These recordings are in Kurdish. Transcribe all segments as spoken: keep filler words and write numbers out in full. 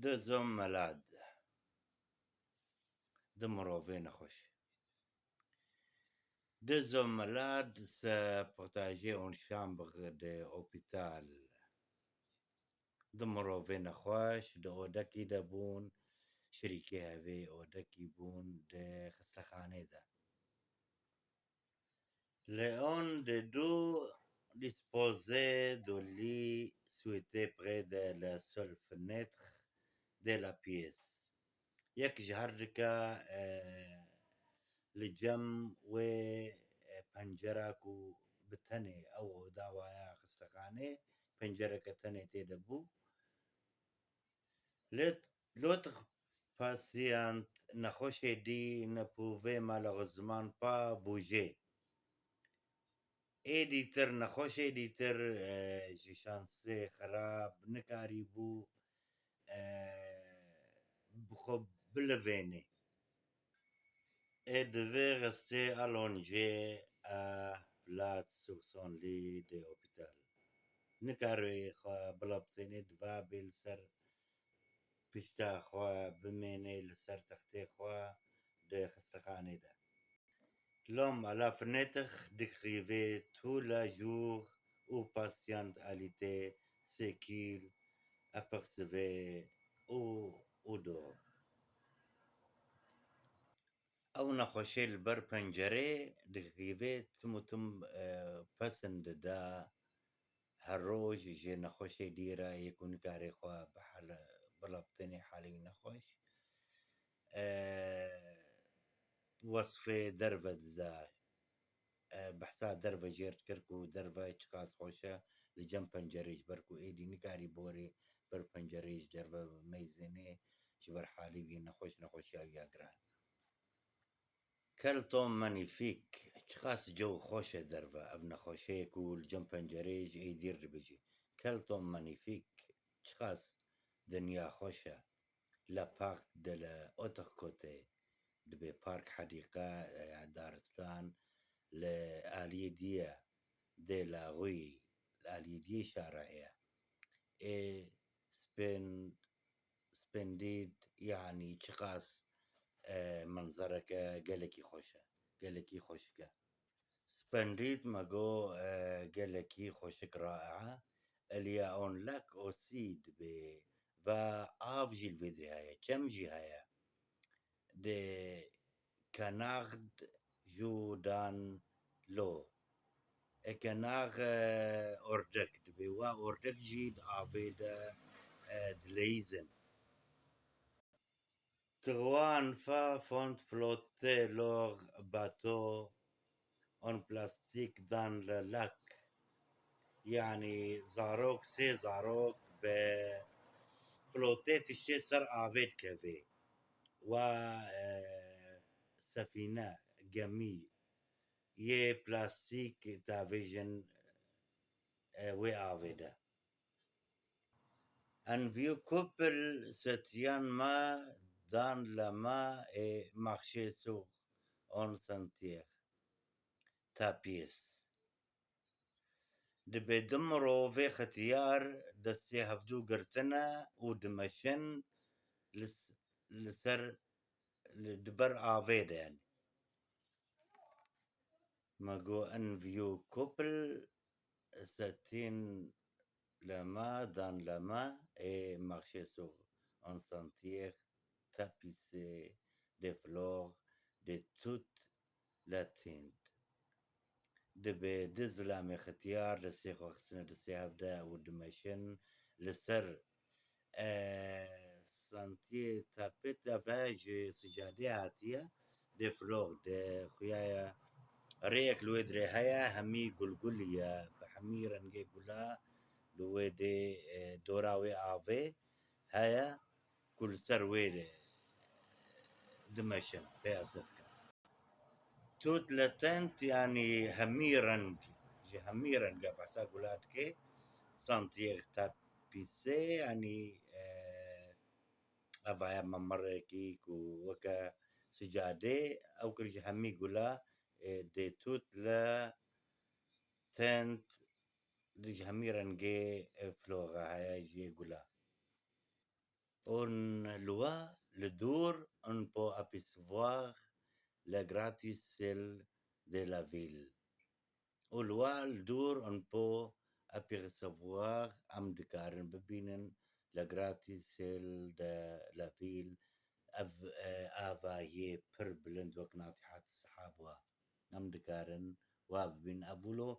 Deux hommes malades. Du mirovê nexweş. Deux hommes malades se partagent une chambre de hôpital. Du mirovê nexweş di odekî de bûn, şirîkê hevê odekî bûn di xistexanê de. L'un des deux disposait du lit situé près de la seule fenêtre de la pièce. Yek ji her dika, e, li cem wê, e, pencera ku bi tenê ew oda waya xistexanê, pencereke tenê tê de bû. L'autre, l'autre patient, nexweşê dî, ne pouvait malheureusement pas bouger. Êdî tir, nexweşê dîtir, e, ji şansê xirab nikarîbû, e, bi xwe bilivênê. Et devait rester allongé à plat sur son lit de hôpital. Nikarê xwe bilaptênê, diva bê li ser pişta xwe bimênê, li ser textê xwe di xistexanê de. L'homme à la fenêtre décrivait tous les jours où patient alité, ce qu'il apercevait au, au dehors. Ew nexweşê li ber pencerê dixivê tim û tim, e, pesin dida her roj ji nexweşê dî re yê ku nikarê xwe bi hal-, bilaptênê halê wî nexweş. E, wesfê derve dida. E, behsa derve jê re dikir ku derve çiqas xweş e li cem pencerê, ji ber ku êdî nikarî borê ber pencerê ji derve meyzênê, ji ber halê wî nexweş, nexweşiya wî ya giran. Quel temps magnifique, çiqas cew xweş e derve, ev nexweşeyê ku li cem pencerê ji êdî re dibêjî. Quel temps magnifique, çiqas dinya xweş e. Le parc de l'autre côté, dibê park, hedîqe, e, daristan li aliyê dî ye, de la rue, li aliyê dî yê şarê ye. Ê spend-, splendide, yanî çiqas, e, menzereke gelekî xweş e, gelekî xweşik e. Splendide me got, e, gelekî xweşik, rai'a. Il y a un lac aussi, dibê, va av jî li vê derê heye, çem jî heye. Des canards jouent dans l'eau. E, kenar, e, ordek dibê, wa ordek jî di avê de, e, dileyîzin. Trois enfants font flotter leur bateau en plastique dans le lac. Yanî zarok, sê zarok bi flotê tiştê ser avê dikeve. Wa, e, sefîne, gemî yê plastîk davêjin, e, wê avê de. Un vieux couple se tiennent main dans la main et marchent sur un sentier tapissé. Dibê du mirovê xetiyar destê hevdû girtine û dimeşin li s-, li ser, li, di ber avê de, yanî. Me got, un vieux couple se tiennent la main dans la main et marchent sur un sentier tapissé de fleurs de toute la teinte. Dibê du zilamê xetiyar destê xwe xistine destê hev de û dimeşin li ser, e, santiyê tapîs, ev ji sicadê hatiye, de fleurs, de xuya ye. Rêyek li wê derê heye, hemî gulgulî ye, bi hemî rengê gula li wê dê, e, dora wê avê heye ku li ser wê dimeşin, pê ez dikim. Toute la teinte, yanî hemî reng, ji hemî reng e, behsa gula dike, santiyê tapîsê, yanî, e, ev heye memirekî ku weke sicadê, ew kir ji hemî gula, e, de toute la teinte, ji hemî rengê, e, floga heye jê gula. On le voit le dur, on peut apercevoir le gratte-ciel de la ville. Û li wa li dûr on peut apercevoir, em dikarin bibînin, le gratte-ciel de la ville, ev, e, avayê pir bilind wek natîhat sihab wa. Em dikarin wa bibînin. Ev wilo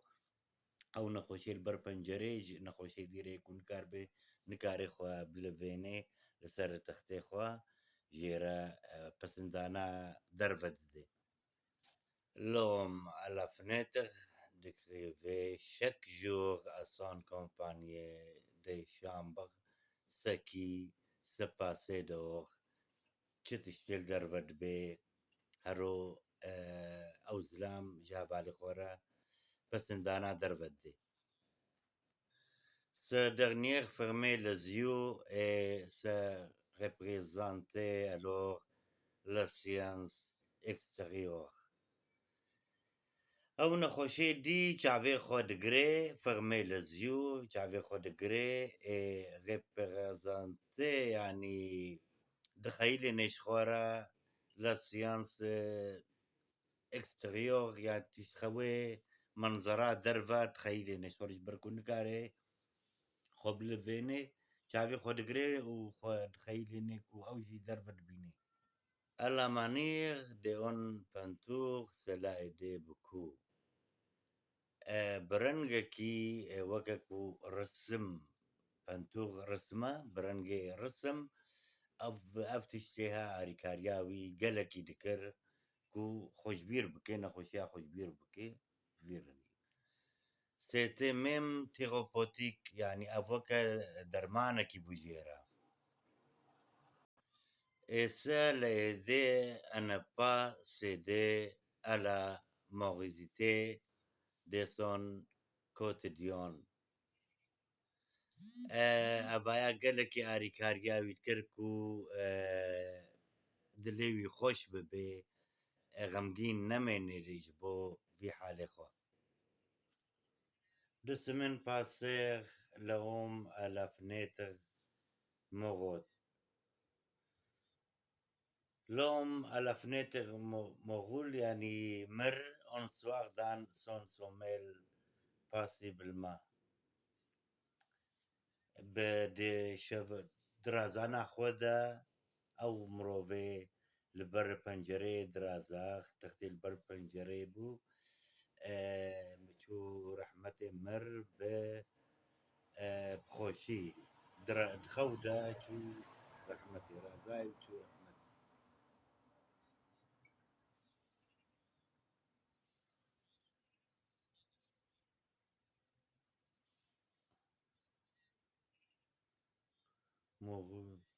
ew nexweşê li ber pencerê ji nexweşê dîrê ku nikaribe, nikare xwe bilivêne li ser textê xwe jê re, e, pesindana derve dide. L'homme à la fenêtre décrivait chaque jour à son compagnon de chambre ce qui se passait dehors. Çi tiştê li derve dibe, hero, e, ew zilam ji hevalê xwe re pesindana derve dide. Ce dernier fermait les yeux et se représentait alors la scène extérieure. Ew nexweşê dî çavê xwe digirê, fermait les yeux, çavê xwe digirê, ê reprezante, yanî dixeyilîne ji xwe re la scène extérieure, ya tişt xewê menzera derve dixeyilîne ji xwe re, ji ber ku nikare xwe bilivêne, çavê xwe digirê û xwe dixeyilîne ku ew jî derve dibîne. À la manière d'un peinture, cela aide beaucoup. E, bi rengekî, e, weke ku risim, peinture risim e, bi rengê risim, ev, ev tiştê he arîkariya wî gelekî dikir ku xwe ji bîr bike, nexweşiya xwe ji bîr bike, bi vî rengî. C'était même thérapeutique, yanî ev weke dermanekî bû jê re. Et cela l'aidait à ne pas céder à la morosité de son quotidien. E, evaya gelekî arîkariya wî dikir ku, e, dilê wî xweş bibe, e, xemgîn nemêne ji bo vî halê xwe. Deux semaines passèrent, l'homme à la fenêtre mourut. L'homme à la fenêtre mo-, mourut, yanî mir, un soir dans son sommeil paisiblement. Bi di şev dirazana xwe de ew mirovê li ber pencereyê diraza, textê li ber pencereyê bû. E, çû rehmetê mir bi, e, bi xweşî dira-, di xew de çû rehmetê, razayê û çû rehmetê. Mourut.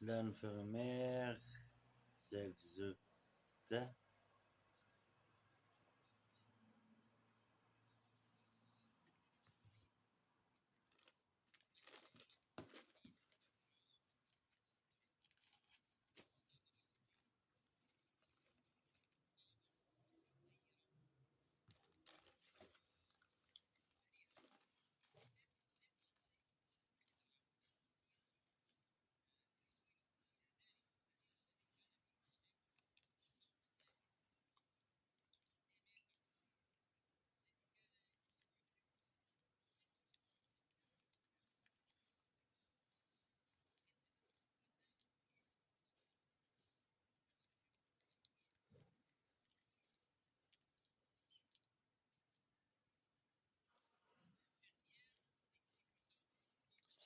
L'infirmière s'exécuta.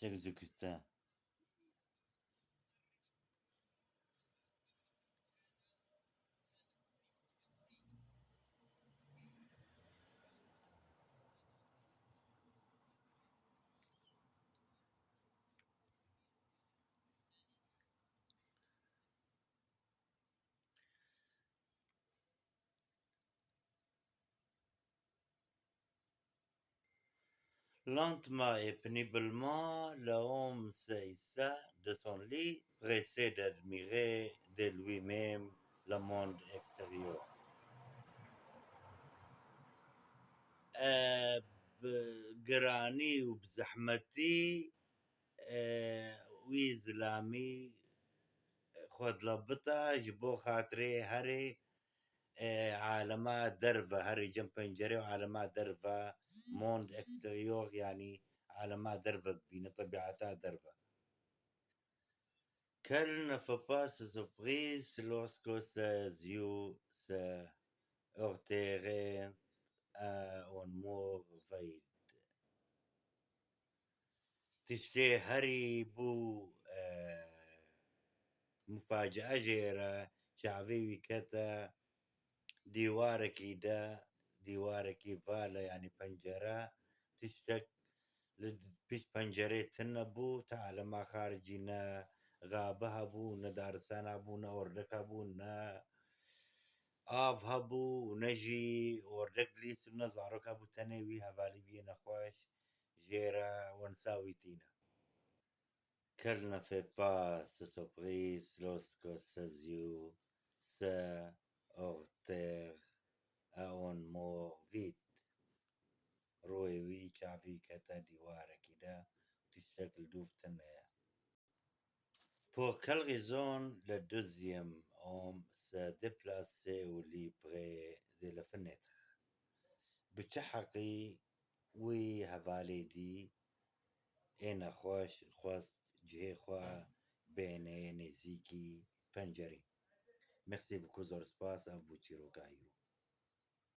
S'exécuta. Lentement et péniblement, l'homme se hissa de son lit, pressé d'admirer de lui-même le monde extérieur. E, bi giranî û bi zehmetî, e, wî zilamî xwe dilebita ji bo xatirê herê, e, alema derve, herê cem pencerê û alema derve, monde extérieur, yanî alema derve bibîne, tebiata derve. Quelle ne fut pas sa surprise lorsque ses yeux se heurtèrent à un mur vide. Tiştê herî bû, e, mufacea jê re, çavê wî kete dîwarekî de, dîwarekî vala, yanî pencere, tiştek li pişt pencerê tune bû, ti alema xaricî ne xabe hebû, ne darisana bû, ne ordek hebû, ne av hebû, ne jî ordek dilîst û ne zarok hebû, tenê wî hevalî bûye nexweş jê re, wensa wî tîne. Quelle ne fut pas sa surprise lorsque ses yeux se heurtèrent à un mur vide. Rûyê wî, çavê wî kete dîwarekî de, tiştek li dûv tune ye. Pour quelle raison le deuxième homme se déplaçait au lit près de la fenêtre? Bi çi heqî wî hevalê dî ê nexweş xwest cihê xwe bêne nêzîkî pencerê? Merci beaucoup, zor spas, ev bû çîroka îro.